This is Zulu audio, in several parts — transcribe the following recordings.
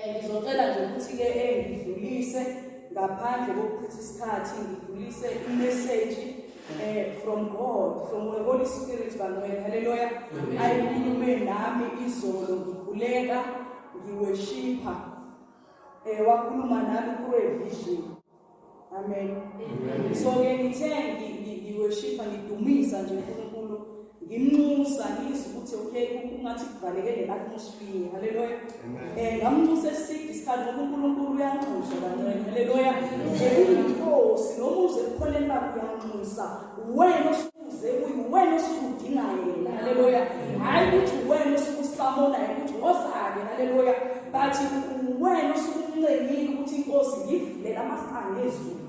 Ngizocela nje ukuthi-ke ngidlulise ngaphandle kokuchitha isikhathi, ngidlulise imessage from God, from the Holy Spirit, bangcwele. Haleluya. Ayikhulume nami izolo ngikhuleka, ngiworshipha, wakhuluma nami through a vision. Amen. So ke ngithe ngiworshipha, ngidumisa nje uNkulunkulu, ngimnxusa, ngizwa ukuthi okay, kungathi kuvaleke le atmosphere. Haleluya. Ngamnxusa eside isikhathi ngoba uNkulunkulu uyanxusa kancane. Haleluya. Uyinkosi noma uze ebukhoneni bakhe uyanxusa. Wena osuze kuyi, wena osukudinga yena. Haleluya. Hayi ukuthi wena osukusamona ukuthi wozake. Haleluya. But wena osukumncengile ukuthi inkosi ngivulele amasango ezulu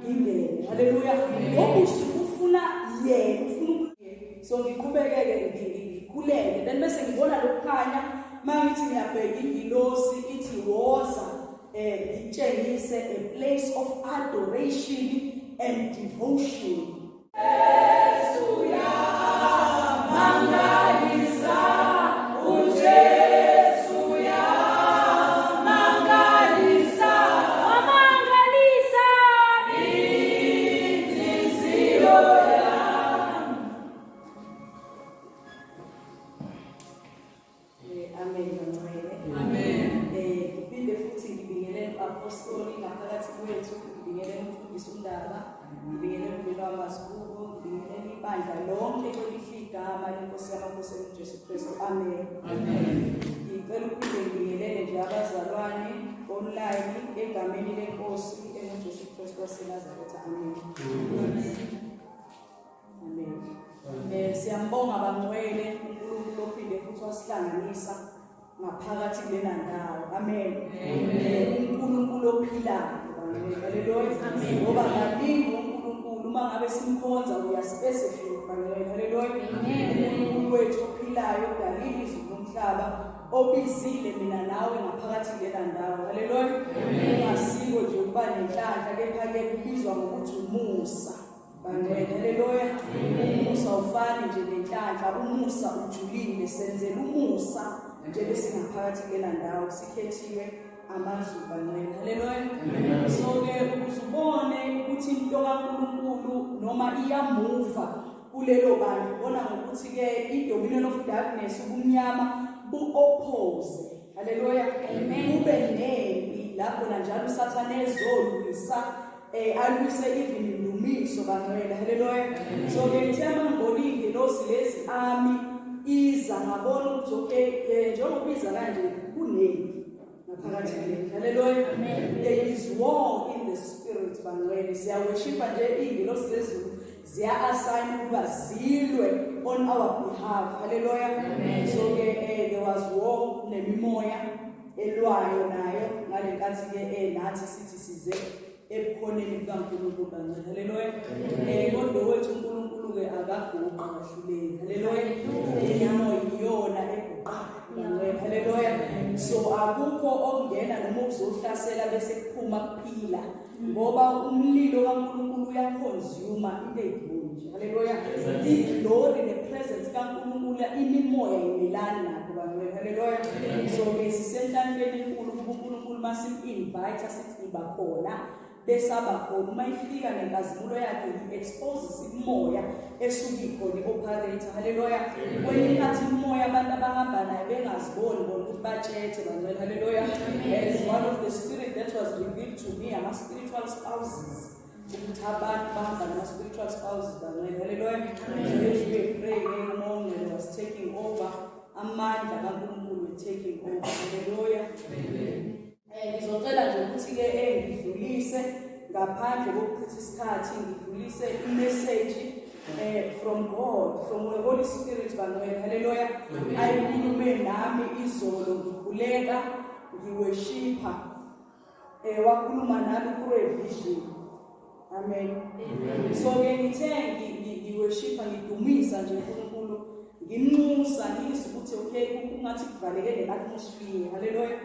ngingene. Haleluya. Ngoba usufuna yena, ufuna. So ngiqhubekeke ngikhuleke, then bese ngibona lokukhanya. Mangithi ngiyabheka, ingilosi ithi, "Woza, ngitshengise a place of adoration and devotion." Jesu yamangalisa, uJesu yamangalisa, wamangalisa inhliziyo yami. Amen bangcwele. Amen. Ngiphinde futhi ngibingelele uapostoli ngaphakathi kwethu, ngibingelele umfundisi uNdaba, ngibingelele umndeni wamazibuko, ngibingelele ibandla lonke kwelihle igama lenkosi yamakhosi uJesu Kristu. Amen. Amen. Ngicela ukuphinde ngibingelele nje abazalwane online egameni lenkosi enguJesu Kristu waseNazaretha. Amen. Amen. Siyambonga bangcwele uNkulunkulu ophinde futhi wasihlanganisa ngaphakathi kulena ndawo. Amen. UNkulunkulu ophilayo bangcwele. Haleluya. Ngoba kaningi uNkulunkulu uma ngabe simkhonza uya specific bangcwele. Haleluya. UNkulunkulu wethu ophilayo odalile izulu nomhlaba, obizile mina nawe ngaphakathi kulena ndawo. Haleluya. Ungasiko nje ukuba nenhlanhla, kepha ke kubizwa ngokuthi umusa. Bangcwele, haleluya. Umusa ufani nje nenhlanhla, umusa ujulile, senzela umusa nje besingaphakathi kulena ndawo, sikhethiwe amazulu bangcwele. Haleluya. So ke ukuze ubone ukuthi into kaNkulunkulu noma iyamuva kulelo bandla, ubona ngokuthi ke i-dominion of darkness, ubumnyama bu-oppose. Haleluya. Kube nempi lapho njalo uSathane ezolwisa, alwise even indumiso bangcwele. Haleluya. So ke ngithe mangibona ingelosi lezi ami iza, ngabona ukuthi okay, njengoba iza kanje kunempi ngaphakathi kulendlu. Haleluya. There is war in the spirit bangcwele. Siyaworshipa nje, iy'ngelosi zezulu ziya-assign ukuba zilwe on our behalf. Haleluya. So ke there was war nemimoya elwayo nayo ngale nkathi ke nathi sithi size ebukhoneni bukaNkulunkulu bangcwele. Haleluya. Kodwa wethu uNkulunkulu ke akaguqa kahluleki. Haleluya. Imimoya iyona eguqayo bangcwele. Haleluya. So akukho okungena noma okuzohlasela bese kuphuma kuphila, ngoba umlilo kaNkulunkulu uyaconsume into eyidimoni nje. Haleluya. I-glory ne-presence kaNkulunkulu, imimoya imelani nakho bangcwele. Haleluya. So ke sisenhlanhleni enkulu kuba uNkulunkulu masim-invite sithi iba khona, besaba khona. Uma ifika nenkazimulo yakhe, i-exposes imoya esuke ikhona i-operate. Haleluya. Kwenye inkathi imoya abantu abahamba nayo bengaziboni bona ukuthi batshethe bangcwele. Haleluya. As one of the spirit that was revealed to me, ama-spiritual spouses, ukuthi abantu bahamba nama-spiritual spouses bangcwele. Haleluya. So as we pray, uMoya oNgcwele was taking over, amandla kaNkulunkulu were taking over. Haleluya. Ngizocela nje ukuthi ke ngidlulise ngaphandle kokuchitha isikhathi, ngidlulise imessage from God, from the Holy Spirit bangcwele. Haleluya. Ayikhulume nami izolo ngikhuleka, ngiworshipha, wakhuluma nami through a vision. Amen. So ke ngithe ngiworshipha, ngidumisa nje uNkulunkulu, ngimnxusa, ngizwa ukuthi okay, kungathi kuvaleke le atmosphere. Haleluya.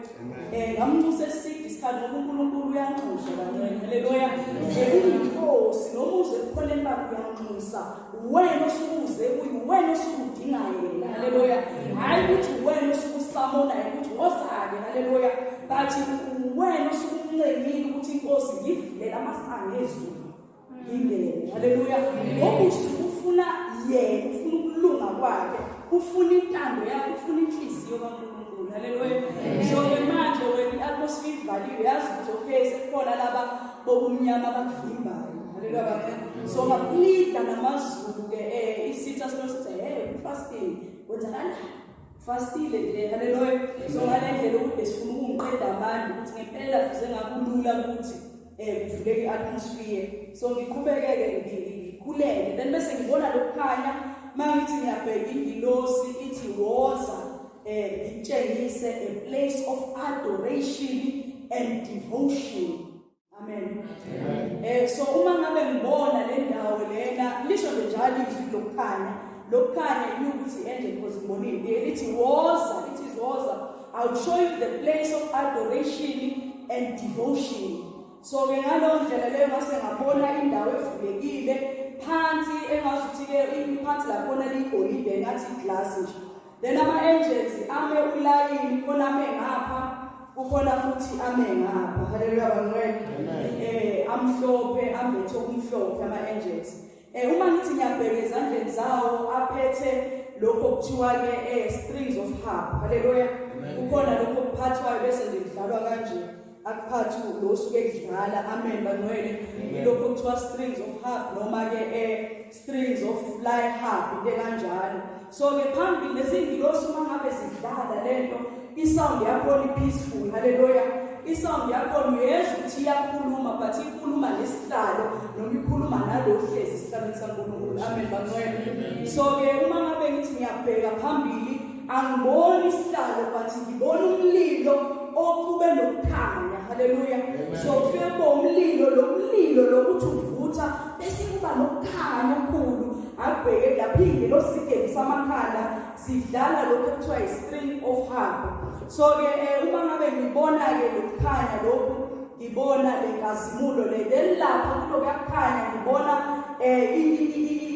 Ngamnxusa eside isikhathi ngoba uNkulunkulu uyanxusa bangcwele. Haleluya. Uyinkosi noma uze ebukhoneni bakhe uyanxusa. Wena osukuze kuyi, wena osukudinga yena. Haleluya. Hayi ukuthi wena osukusamona ukuthi wozake. Haleluya. But wena usuke umncengile ukuthi inkosi ngivulele amasango ezulu ngingene. Haleluya. Ngoba usuke ufuna yena, ufuna ukulunga kwakhe, ufuna intando yakhe, ufuna inhliziyo kaNkulunkulu. Haleluya. So ke manje wena i-atmosphere ivaliwe, yazi ukuthi okay, sekukhona laba bobumnyama abakuvimbayo. Haleluya baba. So ngaplida namazulu ke, isitha sinosithi, hey, fasting kwenzakalani? Fastile nje. Haleluya. So ngale ndlela ukuthi besifuna ukungiqeda amandla, ukuthi ngempela fuze ngakulula ukuthi kuvuleke i-atmosphere. So ngiqhubeke-ke ngikhuleke, then bese ngibona lokukhanya. Uma ngithi ngiyabheka, ingilosi ithi, woza, ngitshengise a place of adoration and devotion. Amen. So uma ngabe ngibona le ndawo lena, lisho nje njalo izwi lokukhanya. Lokukhanya ukuthi angel, because ngibonile lithi woza, lithi woza, I will show you the place of adoration and devotion. So ke ngalowo ndlela leyo ngase ngabona indawo evulekile phansi, engazuthi ke phansi lakhona liyigolide, ngathi iglass nje. Then ama angels ame ulayini, khona ame ngapha, kukhona futhi ame ngapha. Haleluya bangcwele. Amhlophe, ambethe okumhlophe ama angels. Uma ngithi ngiyabheka ezandleni zawo, aphethe lokho kuthiwa ke strings of harp. Haleluya. Kukhona lokho okuphathwayo bese nje kudlalwa kanje, akuphathi lo osuke kudlala. Amen bangcwele. Ilokho kuthiwa strings of harp, noma ke strings of fly harp, into kanjalo. So ke phambili lezingilosi uma ngabe zidlala lento, isound yakhona i-peaceful. Haleluya. Isound yakhona uyezwa ukuthi iyakhuluma, but ikhuluma nesihlalo noma ikhuluma nalo hlezi esihlalweni saNkulunkulu. Amen bangcwele. So ke uma ngabe ngithi ngiyabheka phambili, angiboni isihlalo, but ngibona umlilo oxube nokukhanya. Haleluya. So kufike kube umlilo, lo mlilo lokuthi uvutha bese kuba nokukhanya okukhulu. Akubheke lapho, ingelosi sigebisa amakhala sidlala lokho ekuthiwa i-string of harp. So ke uma ngabe ngibona ke lokukhanya lokhu, ngibona lenkazimulo le, then lapha kulokuyakhanya ngibona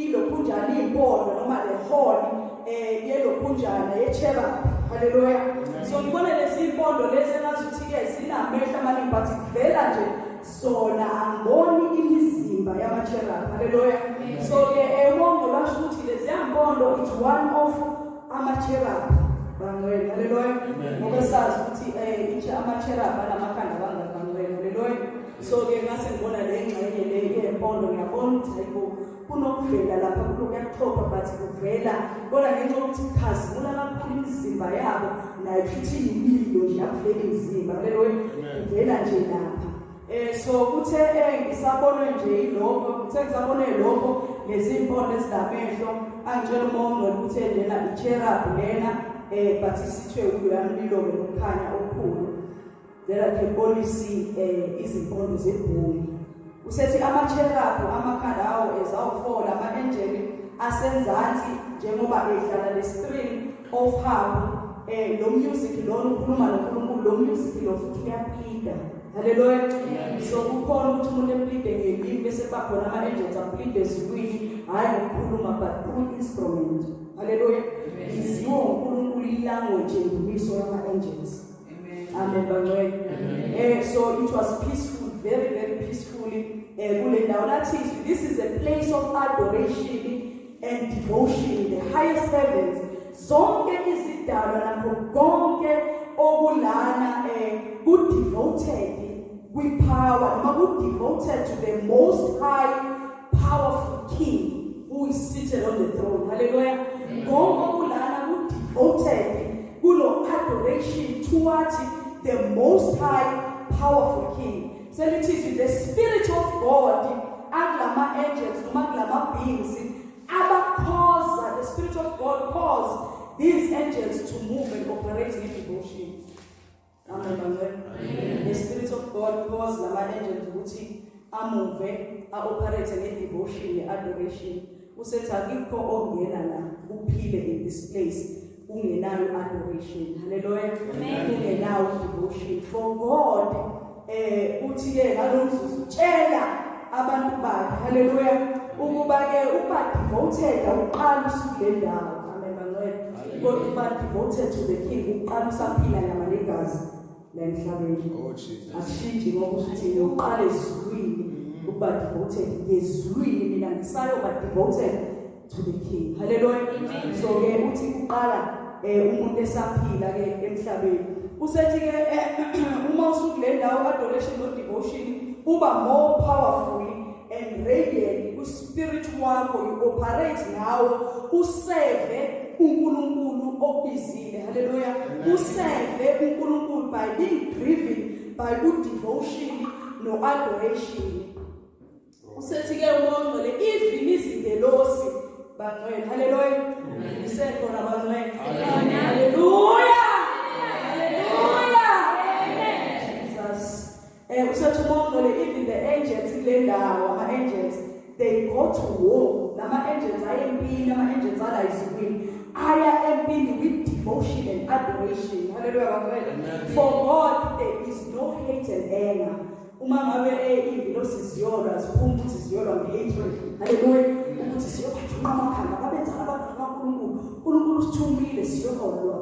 ilokhunjana, impondo noma le horn yelokhunjana yecherub. Haleluya. So ngibona lezi impondo lezi engazuthi ke zinamehlo amaningi, but kuvela nje zona, angiboni imizimba yama-cherub. Haleluya. So ke ubongo lwasho ukuthi lezi mpondo, it's one of ama-cherub bangcwele. Haleluya. Ngoba sazi ukuthi itshe ama-cherub anamakhanda kangaki bangcwele. Haleluya. So ke ngase ngibona le ngxenye le yempondo, ngiyabona ukuthi hayibo, kunokuvela lapha kulokuyaxhopha, but kuvela kodwa ngenxa yokuthi kukhazimula kakhulu imizimba yabo nayo, futhi imililo nje, akuvela imizimba. Haleluya. Kuvela nje lapha. So kuthe ngisabonwe nje ilokho, kuthe ngisabone lokho, lezi impondo ezinamehlo, angitshela umongo ukuthi lena icherub lena, but isithwe kuloya mlilo ke nokukhanya okukhulu. Then I can only see izimpondo zebhuli. Usethi ama-cherub amakhanda awo ezawu-4, lama-angel asenzansi njengoba edlala le string of harp, lo music lona ukhuluma noNkulunkulu, lo music lo futhi uyaplida. Haleluya. So kukhona ukuthi umuntu eplide ngelimi, bese kuba khona ama-angels aplide ezulwini, hhayi ngokukhuluma but through instrument. Haleluya. Iziwo uNkulunkulu ilanguage yendumiso yama-angels. Amen bangcwele. So it was peaceful, very very peacefully kule ndawo. Lathi this is a place of adoration and devotion, the highest heavens. Zonke izidalwa nakho konke okulana ku devoted kwi power noma ku devoted to the most high powerful king who is seated on the throne. Hallelujah. Konke okulana ku devoted kulo adoration towards the most high powerful king. Selithi the spirit of God akulama angels noma kulama beings abakhoza, the spirit of God cause these angels to move and operate in devotion. Amen bangcwele. The spirit of God cause lama angels ukuthi amove, a-operate nge-devotion ne-adoration. Usethi akikho ongena la uphile in this place ungenayo adoration. Haleluya. Ungenayo devotion for God. Uthi ke ngalomzuzu tshela abantu bakhe, haleluya, ukuba ke uba devoted awuqali usuku le ndawo. Amen bangcwele. Kodwa uba devoted to the king uqala usaphila nyama negazi. la emhlabeni. Oh Jesus. Akushintshi ngoba usuthi uyoqala ezulwini ukuba devoted ngezulwini, mina ngisayoba devoted to the King. Haleluya. So ke uthi kuqala umuntu esaphila ke emhlabeni. Usethi ke uma usukule ndawo, adoration no devotion uba more powerful and radiant ku spirit wakho, you operate ngawo, userve uNkulunkulu okubizile. Haleluya. Userve uNkulunkulu by being driven by good devotion no adoration. Usethi ke uMongcwele, even izingelosi, bangcwele, haleluya, isekhona bangcwele? Haleluya, haleluya, Jesus. Usethi uMongcwele, even the angels kule ndawo, ama angels, they go to war. Lama angels aye empini, ama angels ala ezulwini aya empini with devotion and adoration. Haleluya bangcwele. For God there is no hate and anger. Uma ngabe ingilosi ziyolwa, ziphuma ukuthi ziyolwa nge-hatred, haleluya, ukuthi siyobathunqa amakhanda babenzana abantu kaNkulunkulu, uNkulunkulu usithumile siyolwa,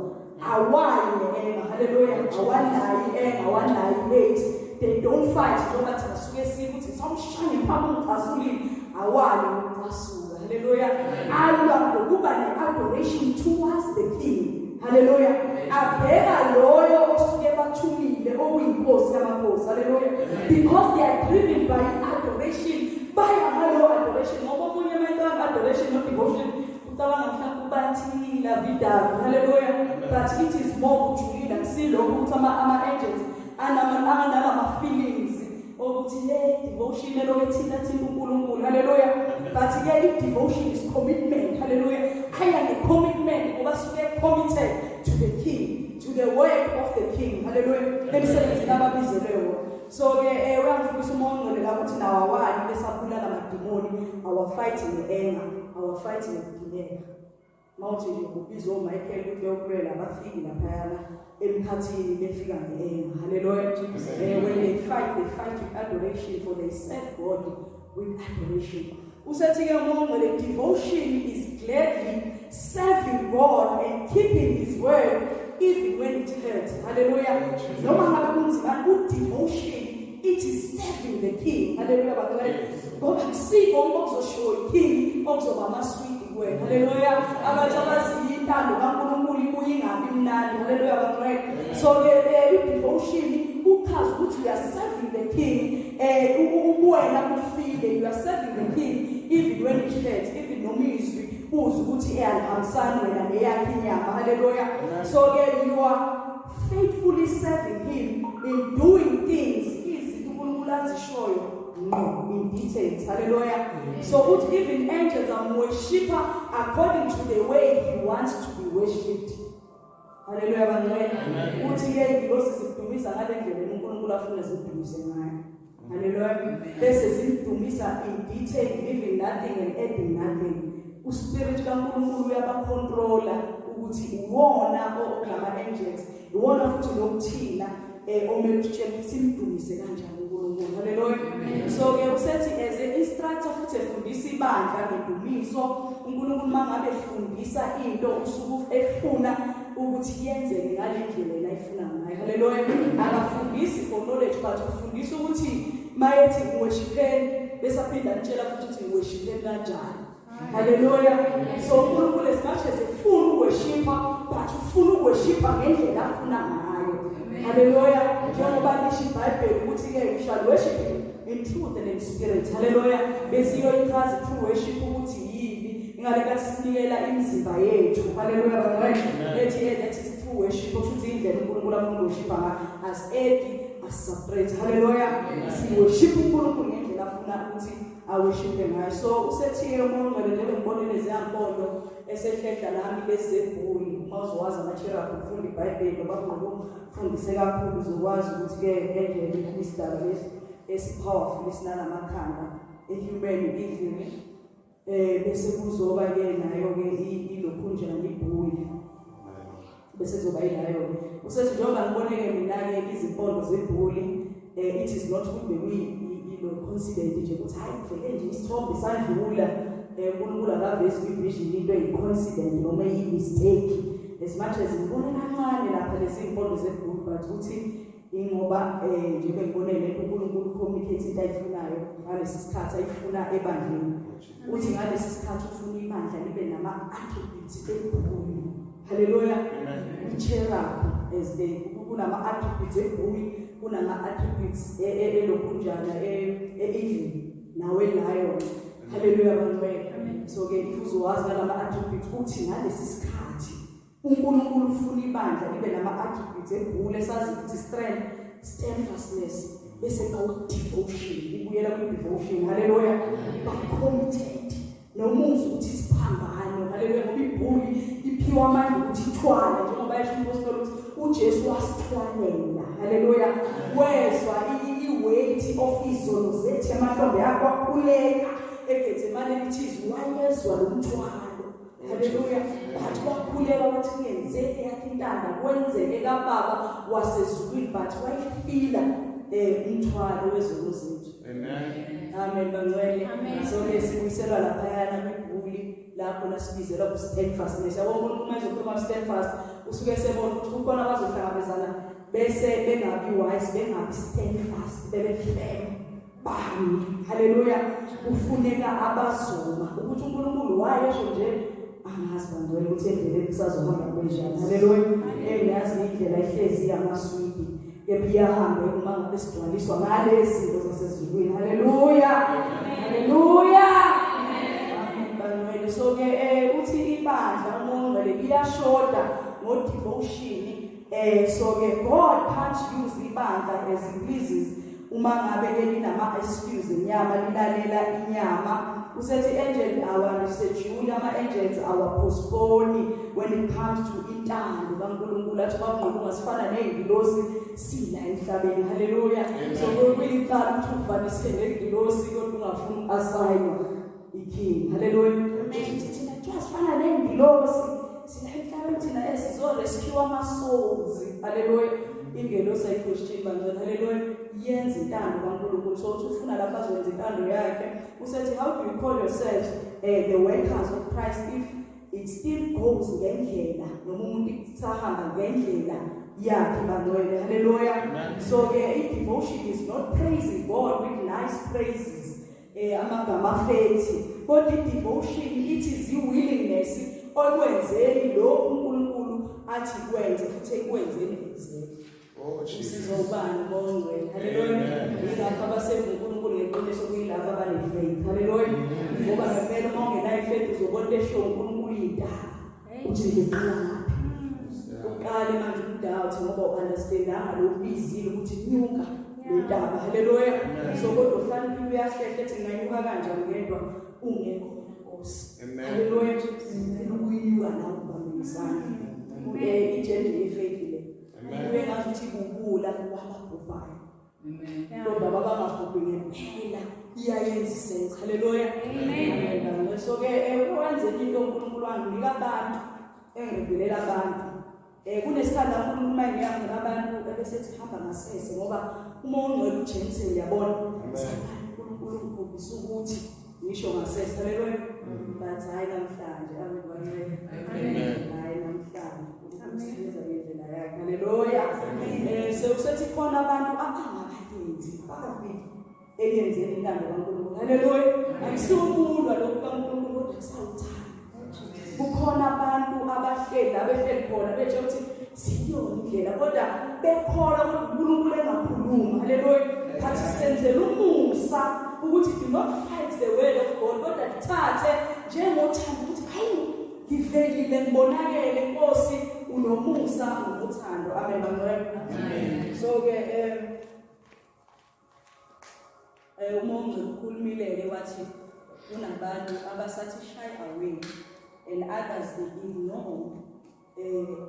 awayi nge-anger. Haleluya. Awanayo i-anger, awanayo i-hate. They don't fight njengoba thina suke sikuthi somshaya impama ungicasulile. Awali ukucasuka. Haleluya. Alwa ngokuba ne-adoration towards the King. Haleluya. Abheka loyo osuke bathumile, okuyinkosi yamakhosi. Haleluya. Because they are driven by adoration, baya ngaloyo adoration, ngoba omunye uma adoration no devotion ucabanga mhlawumbe ubathila vidavu. Haleluya. But it is more kujulile, akusilokho ukuthi ama-angels anama-feelings okuthi le devotion elokhu ethinta thinta uNkulunkulu. Haleluya. But ke i-devotion is commitment. Haleluya. Aya nge-commitment ngoba suke committed to the King, to the work of the King. Haleluya. Emsebenzini ababizelwe wona. So ke uyangifundisa uMongcwele la ukuthi nawo awali besabulala amadimoni, awafight nge-anger, awafight ngokudineka. Mawuthi nje ubizwa oMichael ukuthi beyokulwela, abafiki laphayana emkhathini befika nge-anger. Haleluya. When they fight, they fight with adoration, for they serve God with adoration. Usethi ke uMongcwele, devotion is gladly serving God and keeping his word even when it hurts. Haleluya. Noma ngabe kunzima, ku-devotion it is serving the King. Haleluya bangcwele. Ngoba kusikho okuzoshiwo i-King okuzoba amaswidi kuwena. Haleluya. Abantu abaziyo intando kaNkulunkulu ibuye ingabi mnandi. Haleluya bangcwele. So ke i-devotion uchaza ukuthi you are serving the King, ubuwena ufile, you are serving the King even when it hurts, even noma izwi uzwe ukuthi eyalihambisani wena neyakhe inyama. Haleluya. So ke you are faithfully serving him in doing things, izinto uNkulunkulu azishoyo ngqo in details. Haleluya. So uthi even angels are worshipper according to the way he wants to be worshipped. Haleluya bangcwele. Uthi ke ingilosi zidumisa ngale ndlela uNkulunkulu afuna zidumise ngayo. Haleluya. Bese zidumisa in detail, leaving nothing and adding nothing. Uspirit kaNkulunkulu uyabacontrola ukuthi uwona onama angels, iwona futhi nokuthina omele usitshele ukuthi simdumise kanjani uNkulunkulu. Haleluya. So ke usethi as a instructor futhi efundisa ibandla ngedumiso, uNkulunkulu mangabe efundisa into usuku efuna ukuthi yenzeke ngale ndlela yena ayifuna ngayo. Haleluya. Akafundisi for knowledge, but ufundisa ukuthi mayethi worshipeni, bese aphinda akutshela futhi ukuthi worshipeni kanjani. Haleluya. So uNkulunkulu, as much as efuna ukuworshipa, but ufuna ukuworshipa ngendlela afuna ngayo. Haleluya. Njengoba lisho iBhayibheli ukuthi ke we shall worship him in truth and in spirit. Haleluya. Bese iyoyichaza true worship ukuthi yini ingale nkathi sinikela imizimba yethu. Haleluya bangcwele. Ethi that is true worship, okusho ukuthi indlela uNkulunkulu afuna ukuworshipa ngayo, asi-add, asi-subtract. Haleluya. Siworship uNkulunkulu ngendlela afuna ukuthi aworshipe ngayo. So usethiye uMongcwele, njengoba ngibone leziyampondo esehlehla nami lezebhuli, uma uzowazi ama-cherub, ufunda iBhayibheli noma kungokufundise kakhulu, uzokwazi ukuthi-ke ngendlela isidalwa lesi esi-powerful esinalamakhanda e-human idlini, bese kuzoba-ke nayo-ke ilokhunjana ibhuli, bese kuzoba yilayo. Usethi njengoba ngiboneke mina-ke izimpondo zebhuli, it is not ukuthi bekuyi-ilo coincident nje ukuthi hayi, kuvele nje isithombe sandlula. uNkulunkulu akavezi kwi-vision into eyi-coincident noma eyi-mistake. As much as ngibone kancane lapha lezi iy'mpondo zebhuli, but ukuthi Ingoba njengoba ngibone lento uNkulunkulu communicate into ayifunayo ngalesi sikhathi ayifuna ebandleni. Uthi ngalesi sikhathi ufuna ibandla libe nama attributes ebuyi. Hallelujah. Cheer up as they kunama attributes ebuyi, kunama attributes elokunjana e-eagle nawe lion. Hallelujah bangcwele. So ke if uzowazi ngalama attributes uthi ngalesi sikhathi uNkulunkulu ufuna ibandla libe nama attributes ebhule sazi ukuthi strength, steadfastness bese ka devotion ibuyela kwi devotion. Hallelujah. Ba committed nomuzi ukuthi isiphambano. Haleluya, ngoba ibhuli iphiwa amandla ukuthi ithwale njengoba esho umpostoli ukuthi uJesu wasithwalela. Haleluya, wezwa i-weight of izono zethu emahlombe akhe, wakhuleka eGetsemane lithi wayezwa lo mthwalo. Haleluya, but wakhuleka wathi kungenzeki yakhe intanda, kwenzeke kaBaba wasezulwini, but wayifila umthwalo wezono zethu. Amen. Amen bangcwele. So ke sibuyiselwa laphayana kwibhuli lapho nasibizelwa ku steadfastness. Yabo umuntu uma ezokhuluma steadfast usuke sebona ukuthi kukhona abazohlangabezana bese bengabi wise, bengabi steadfast, bebe firm. Bani. Haleluya. Kufuneka abazoma ukuthi uNkulunkulu wayesho nje angazi bangcwele ukuthi endleleni kusazohamba kanjani. Haleluya. Ngiyazi indlela ihlezi yamaswidi. Kepha iyahambe uma ngabe sigcwaliswa ngalezi zinto zasezulwini. Haleluya. Haleluya. Amen bangcwele. So ke uthi ibandla umongcwele liyashoda ngo devotion. So ke God can't use ibandla as he pleases uma ngabe ke linama excuse enyama, lilalela inyama. Usethi angel our reschedule, ama angels our postpone when it comes to intando kaNkulunkulu. Athi bangqondo ungasifana nezingilosi sila emhlabeni. Haleluya. So kuyicala ukuthi uvanise nengilosi kodwa ungafuni assign iking. Haleluya. Thina kuthiwa sifana nengilosi sila emhlabeni, thina esizo rescue ama souls. Haleluya. Ingelosi ayiquestion bangcwele. Haleluya. Yenza intando kaNkulunkulu. So uthi ufuna lapha azoyenza intando yakhe. Usethi how do you call yourselves the workers of Christ if it still goes ngendlela noma umuntu isahamba ngendlela yakhe bangcwele. Haleluya. So ke i-devotion is not praising God with nice praises, amagama afethi, kodwa i-devotion ithi zi-willingness okwenzeni lokhu uNkulunkulu athi kwenze futhi ekwenzeni exactly. Oh Jesus. Sizobani bongcwele. Haleluya. Yingakho abasevu uNkulunkulu ngeqiniso kuyilabo abane-faith. Haleluya. Ngoba ngempela uma ungenayo i-faith uzobona esho uNkulunkulu iyintaba. Uthi ngiqala ngaphi? Uqale manje udoubt ngoba u-understandanga lokubizile ukuthi nyuka le ntaba. Haleluya. So kodwa uhlala uyahlehla ethi nganyuka kanjani ngedwa ungekho Nkosi. Haleluya. Ngicela ukuyinyuka nawe ubambe isandla. Ijende ye-faith le. Kube ngathi ubula kwababhubhayo. Kodwa babangabhubhi ngempela iyayenza isense. Haleluya. Amen. So ke wenzeka into uNkulunkulu wanginika abantu engivelela abantu. Kunesikhathi lapho uNkulunkulu uma ngiya abantu ebesethi hamba ngasese ngoba uma ungcwele ujentle uyabona. uNkulunkulu ukukhombisa ukuthi ngisho ngasese. Haleluya. But hayi namhlanje. Amen. Amen. Hayi namhlanje. Usebenza ngendlela yakhe. Haleluya. Sewusethi khona abantu abangakayenzi, abakafiki ekuyenzeni intando kaNkulunkulu. Haleluya. Akusiwukulwa lokhu kaNkulunkulu kodwa kusawuthanda. Kukhona abantu abahleli abehleli khona betshe ukuthi siyona indlela kodwa bekholwa ukuthi uNkulunkulu engakhuluma. Haleluya. But senzela umusa ukuthi do not fight the word of God kodwa thathe njengothando ukuthi hayi ngivelile ngibonakele Nkosi unomusa unothando. Amen bangcwele. Amen. So ke uMongcwele ukhulumile ke wathi kunabantu abasathi shy away and others they ignore,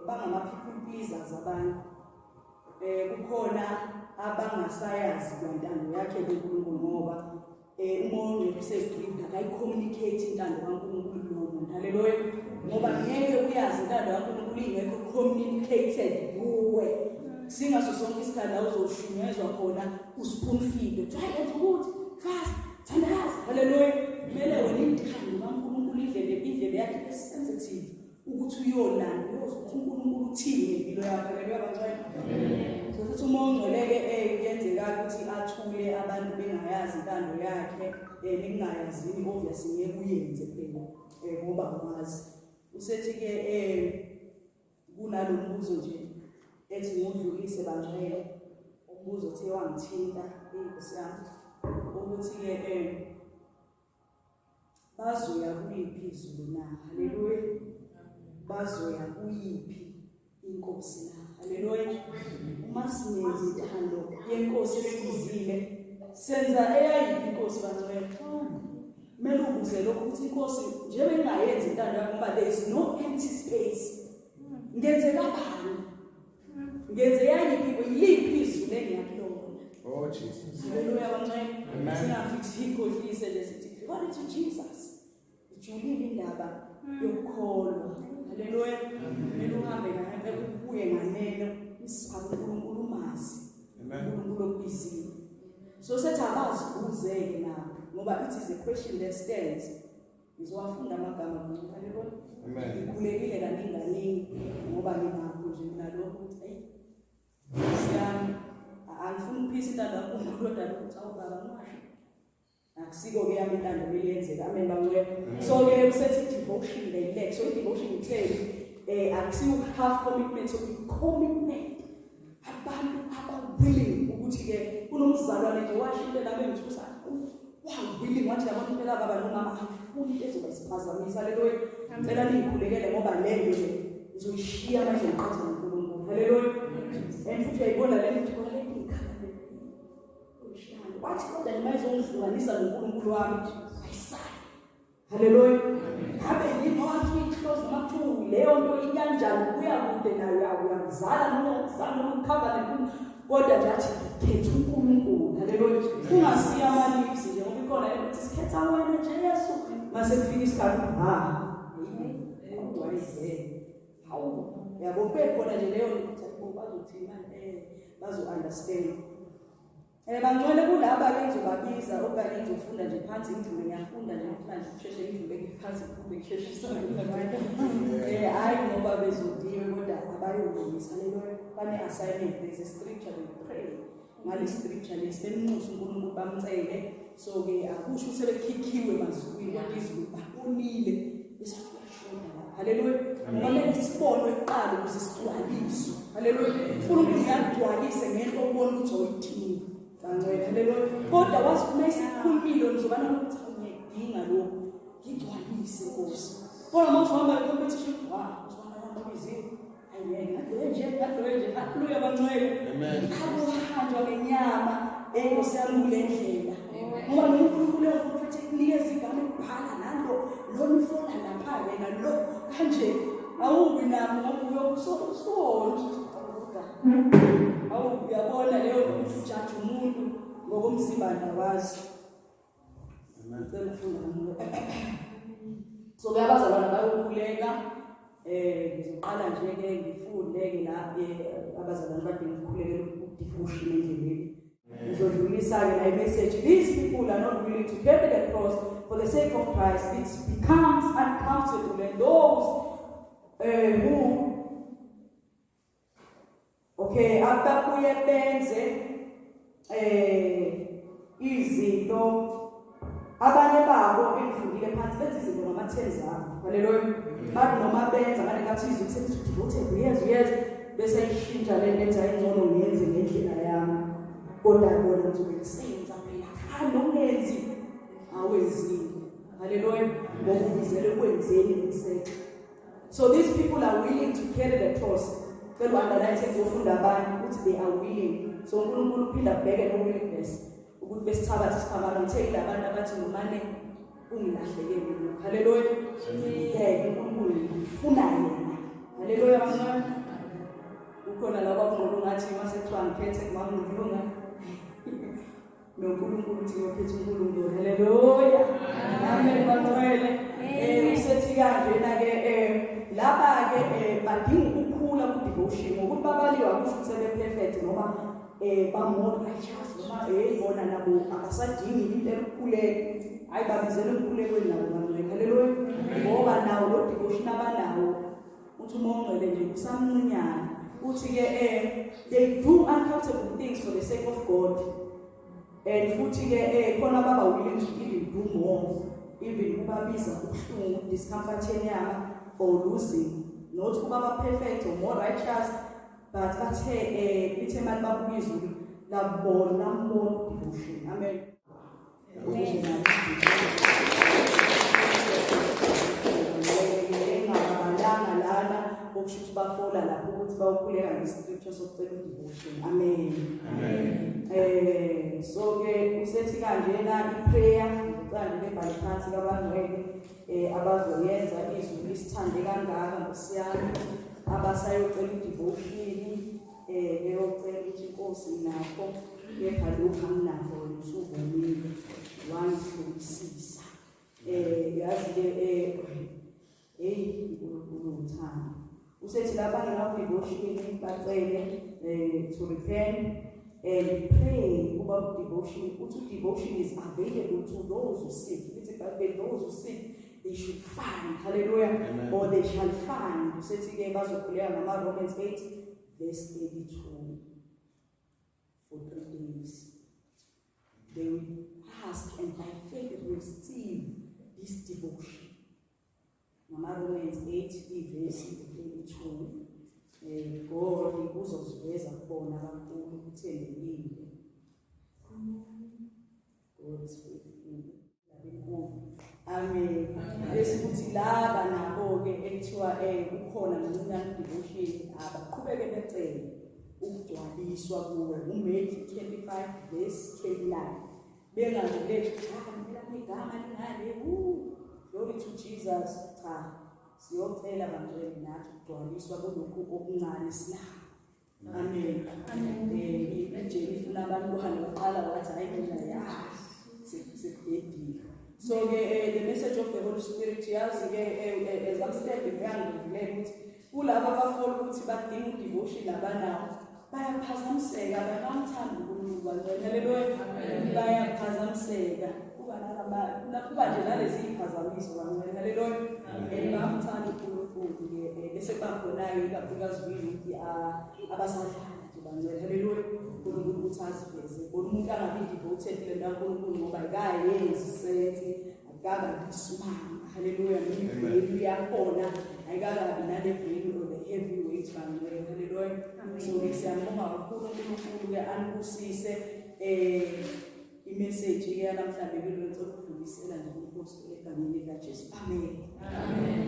bangama people pleasers abantu. Kukhona abangasayazi kwantando yakhe kuNkulunkulu ngoba uMongcwele usegrieved, akayicommunicate intando kaNkulunkulu kulowo muntu. Haleluya. Ngoba ngeke uyazi intando kaNkulunkulu ingekho communicated kuwe. Singaso sonke isikhathi la uzoshunyezwa khona uspoon feed. Kuthiwa yenza ukuthi fast, thandaza. Haleluya. Kumele wena intando kaNkulunkulu indlebe yakhe ibe sensitive ukuthi uyolanda uyozwa ukuthi uNkulunkulu uthini ngempilo yakho. Haleluya bangcwele. Futhi uma ongcwele-ke kuyenzeka ukuthi athule abantu bengayazi intando yakhe, ningayazini obviously ngeke uyenze phela, ngoba awazi. Usethi-ke kunalo mbuzo nje ethi ngudlulise bangcwele, umbuzo othe wangithinta, eyi Nkosi yami, ukuthi-ke bazoya kuyiphi izulu na? Haleluya. Bazoya kuyiphi inkosi na? Haleluya. Uma singenza intando yenkosi esibizile, senza eyayiphi inkosi bangcwele? Kumele ubuze lokho ukuthi inkosi njengoba ingayenzi intando yakho, ngoba there is no empty space. Ngenze kabani? Ngenze yayiphi? Yiliphi izulu engiyakulona? Oh Jesus. Haleluya bangcwele. Amen. Singafiki sikhohlise nje sithi glory to Jesus. Ijulile indaba yokukholwa. Haleluya. Kumele uhambe ngaye, ubuye nganeno, usabe uNkulunkulu umazi. Amen. uNkulunkulu okubizile. So sethi abazibuze-ke nabo, ngoba it is a question that stands. Ngizowafunda amagama kancane. Haleluya. Amen. Ngikhulekile kaningi kaningi ngoba nginakho nje mina lokho ukuthi ayi siyami, angifuni ukuphisa intando kaNkulunkulu, kodwa ukuthi awu baba ngingasho akusiko-ke yami intando kumele yenzeke. Amen bangcwele. So-ke usethi devotion they lack. So i-devotion itheni? Akusiyo half commitment, so i-commitment, abantu aba-willing ukuthi-ke kunomzalwane nje washo into nami engithusa, wa-willing wathi, yabona impela baba nomama, angifuni into ezoba isiphazamisa. Haleluya. Ngicela ningikhulekele ngoba le nto nje ngizoyishiya uma izongiqhatha noNkulunkulu. Haleluya. And futhi uyayibona le nto ukuthi le nto ngikhala wathi kodwa noma izongihlukanisa noNkulunkulu wami, ayisali. Haleluya. Ngabe yini wathi uyi-close noma kuthiwa leyo nto ikanjani, kuya kude nayo, uyakuzala noma uyakuzala noma ukukhava nenkulu, kodwa nje athi ngikhetha uNkulunkulu. Haleluya. Kungasiya ama-lips nje, ngoba ikhona le ukuthi sikhetha wena Jesu, mase kufika isikhathi ha wayizele, hawu yabo, kube khona nje leyo nto ukuthi bazothini manje, bazo-understand. Bangcwele, kulaba ke ngizobabiza okanye ngizofunda nje phansi ngidlule, ngiyafunda nje, ngifuna nje ukusheshe ngidlule phansi ngiphume ngisheshisa. Hayi ngoba bezodiwe, kodwa abayolungisa lelo bane assignment. There's a scripture they pray ngale scripture lesi, bemnxusa uNkulunkulu bamcele. So ke akusho ukuthi sebekhikhiwe emazulwini, kodwa izulu babonile bese kuyashoda lapha. Haleluya. Ngoba kumele sibonwe kuqala ukuze sigcwaliswe. Haleluya. uNkulunkulu uyagcwalise ngento obona ukuthi oyidinga bangcwele. Haleluya. Kodwa wazi uma isikhulumile nizoba nokuthi ngiyadinga lokhu, ngigcwalise Nkosi. Kodwa uma uzohamba le-competition, wa uzohamba hamba biziwe, ayeke ngadoye nje, ngadoye nje. Haleluya bangcwele. Amen. Akuhanjwa ngenyama enkosi yami kule ndlela, ngoba noNkulunkulu enguprofethi ekunikeza igama ekubhala nalo lona ufona lapha yena lo kanje awubi nakho, ngoba uyokusona. Awu uyabona leyo ukuthi ujaja umuntu ngokomzimba nawazi. Ngicela ukufunda kancane. So ke abazalwane bayokhuleka. Ngizoqala nje ke ngifunde ke la, abazalwane bade ngikhulekela uku-devotion endleleni. Ngizodlulisa ke la message. These people are not willing to carry the cross for the sake of Christ. It becomes uncomfortable, and those who, okay, ababuye benze izinto, abanye babo engifundile phansi benza izinto ngama-terms abo. Haleluya. Bathi noma benza ngale nkathi izwi kusethi devoted, uyeza uyeza, bese ayishintsha le nto ethi ayingcono ngiyenze ngendlela yami, kodwa bona ngizobe ngisenza phela fani nokungenzi awenzile. Haleluya. Ngoba ubizele kwenzeni ngisexa. So these people are willing to carry the cross. Cela u-underline, sengizofunda abanye ukuthi they are willing. So uNkulunkulu uphinda abheke no willingness ukuthi besithabathe isiphambano. Ngithe yila bantu abathi nomane ungilahlekele lokhu. Haleluya. Ngeke, uNkulunkulu ngifuna yena. Haleluya bantwana. Kukhona la kwakungqondo ngathi mase kuthiwa ngikhethe kumamngqolunga noNkulunkulu, uthi ngiyokhetha uNkulunkulu. Haleluya. Amen bangcwele. Usethi kanjena ke, laba ke badinga ukukhula ku devotion, ngokuthi babaliwe akusho ukuthi sebe perfect noma ba more righteous noma bona nabo abasadingi impela ukukhuleka. Hayi, babizela ukukhulekweni nabo bangcwele. Haleluya. Ngoba nawo lo devotion abanawo, uthi uma ungcwele nje usamncinyana. Uthi ke they do uncomfortable things for the sake of God. And futhi ke khona baba willing to even do more, even kubabiza ubuhlungu, discomfort yenyama or losing, not kuba ba perfect or more righteous, but bathe lithe mali babuka izulu labona lambona devotion. Amen. Engabalanga lana okusho ukuthi bafola lapho ukuthi bawukhuleka ngescripture sokucela udevotion. Amen. Amen. So ke usethi kanjena iprayer ngicela nje bebhale phansi kabangcwele abazoyenza izwi lisithande kangaka Nkosi yami, abasayocela udevotion, beyocela ukuthi inkosi nakho kepha lokhu anginakho, wena usuvumile wangihlolisisa. Yazi ke, hey, uNkulunkulu uthando. Usethi laba ngenawo devotion bacele to repent and pray kuba devotion. Uthi devotion is available to those who seek. Lithi iBhayibheli, those who seek, they should find. Hallelujah. Amen. Or they shall find. Usethi ke bazokhuleka ngama Romans 8 verse 32 for 3 days. They will ask and by faith receive this devotion. Ngama Romans 8 ivesi 32, God uzoziveza kubona kakhulu, uthembekile. God is faithful. Enkulu. Amen. Bese kuthi laba nabo ke ekuthiwa kukhona noncane devotion, abaqhubeke becele ukugcwaliswa kuwe, uMatthew 25 verse 29, bengazilethi cha mina igama lingale. Glory to Jesus. Cha, siyocela bangcwele nathi ukugcwaliswa kulokhu okuncane sinakho. Amen. Ijeli ifuna abantwana, waqala wathi hayi mina ya sekubhedile. So ke the message of the Holy Spirit, yazi ke, as I'm standing, uyangivulela ukuthi kulabo abafola ukuthi badinga udevotion abanawo, bayaphazamiseka, bayamthanda uNkulunkulu bangcwele. Haleluya. Bayaphazamiseka, kuba nalama kuba nje nalezi iphazamiso bangcwele. Haleluya. And bayamthanda uNkulunkulu ke, bese kuba khona-ke ikakhulukazi kuyouth abasadlala nje bangcwele. Haleluya. uNkulunkulu ukuthi aziveze bona, umuntu angabi devoted kule nto kaNkulunkulu ngoba ayikayenzi sense, akakabi isimanga. Haleluya. Noma yakhona ayikakabi nale value or the heavy weight bangcwele. Haleluya. So ke siyambonga kakhulu uNkulunkulu ke, anibusise. Imessage ke yanamhlanje ke lo ngicela nje kumpostoli egameni likaJesu. Amen. Amen.